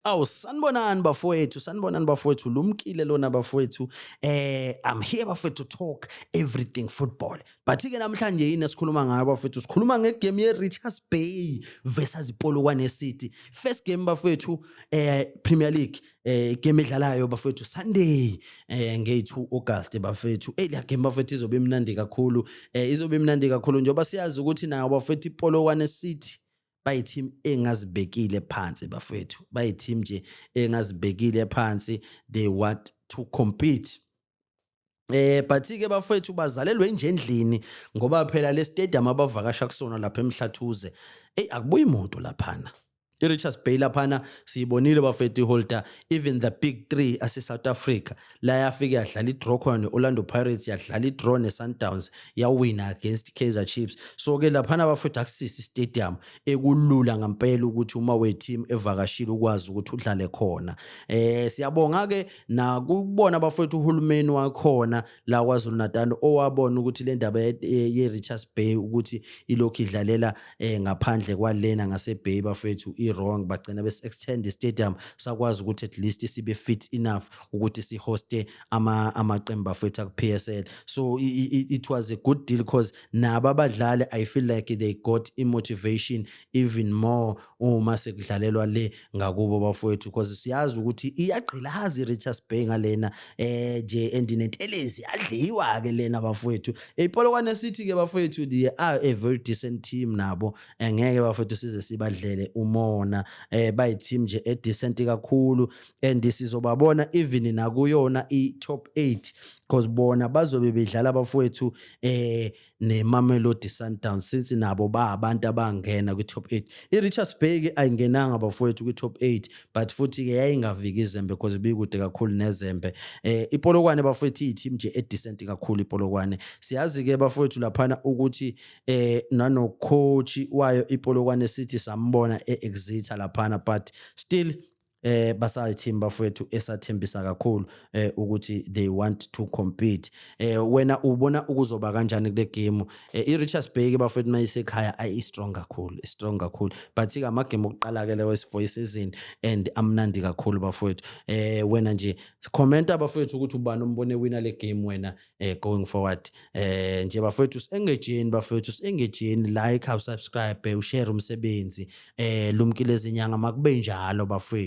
Awu, sanibonani bafowethu, sanibonani bafowethu, Lumkile lona bafowethu. I'm here bafowethu to talk everything football. But ke namhlanje yini esikhuluma ngayo bafowethu? Sikhuluma ngegame ye Richards Bay versus Polokwane City. First game bafowethu, Premier League, game edlalayo bafowethu Sunday nge2 August bafowethu. La game bafowethu izobe imnandi kakhulu. Izobe imnandi kakhulu njengoba siyazi ukuthi nayo bafowethu iPolokwane City bayi-team engazibekile phansi bafowethu, bayi-team nje engazibekile phansi, they want to compete. But ke bafowethu bazalelwe nje endlini ngoba phela le stadium abavakasha kusona lapha eMhlathuze, ey, akubuyi imoto laphana. I-Richards Bay laphana siyibonile bafethu iholder even the big three ase South Africa la, yafika yadlala i-draw khona ne-Orlando Pirates, yadlala i-draw ne-Sundowns, yawina against Kaizer Chiefs. So ke laphana bafethu akusisi stadium ekulula ngempela ukuthi uma we-team evakashile ukwazi ukuthi udlale khona. Siyabonga ke nakubona bafethu uhulumeni wakhona la KwaZulu Natal owabona ukuthi le ndaba ye-Richards Bay ukuthi ilokhu idlalela ngaphandle kwalena ngase Bay bafethu i-wrong, bagcina bese extend i-stadium, sakwazi ukuthi at least sibe fit enough ukuthi sihoste amaqembu bafethu aku PSL. So it was a good deal because nabo abadlali, I feel like they got i-motivation even more uma sekudlalelwa le ngakubo bafowethu, because siyazi ukuthi iyagqilaza i-Richards Bay ngalena nje and nentelezi yadliwa ke lena bafowethu. IPolokwane City ke bafowethu, they are a very decent team nabo, ngeke bafowethu size sibadlele umona, bayi team nje e decent kakhulu and sizobabona even nakuyona i-top 8 because bona bazobe bedlala bafowethu neMamelodi Sundowns, since nabo ba abantu abangena kwi-top 8. I-Richards Bay ke ayingenanga bafowethu kwi-top 8, but futhi ke yayingaviki izembe because ibikude kakhulu nezembe. IPolokwane bafowethu iyi-team nje e-decent kakhulu iPolokwane. Siyazi ke bafowethu laphana ukuthi nano coach wayo iPolokwane City sambona e-exita laphana, but still basayi team bafowethu esathembisa kakhulu ukuthi they want to compete. Wena ubona ukuzoba kanjani kule game? I-Richards Bay ke bafowethu mayisekhaya ayi strong kakhulu, strong kakhulu, but ke ama game okuqala ke leyo for season and amnandi kakhulu bafowethu. Wena nje commenta bafowethu ukuthi ubani umbone wina le game wena going forward. Nje bafowethu si-engageni bafowethu, si-engageni, like, subscribe, ushare umsebenzi. Lumkile izinyanga, makube njalo bafowethu.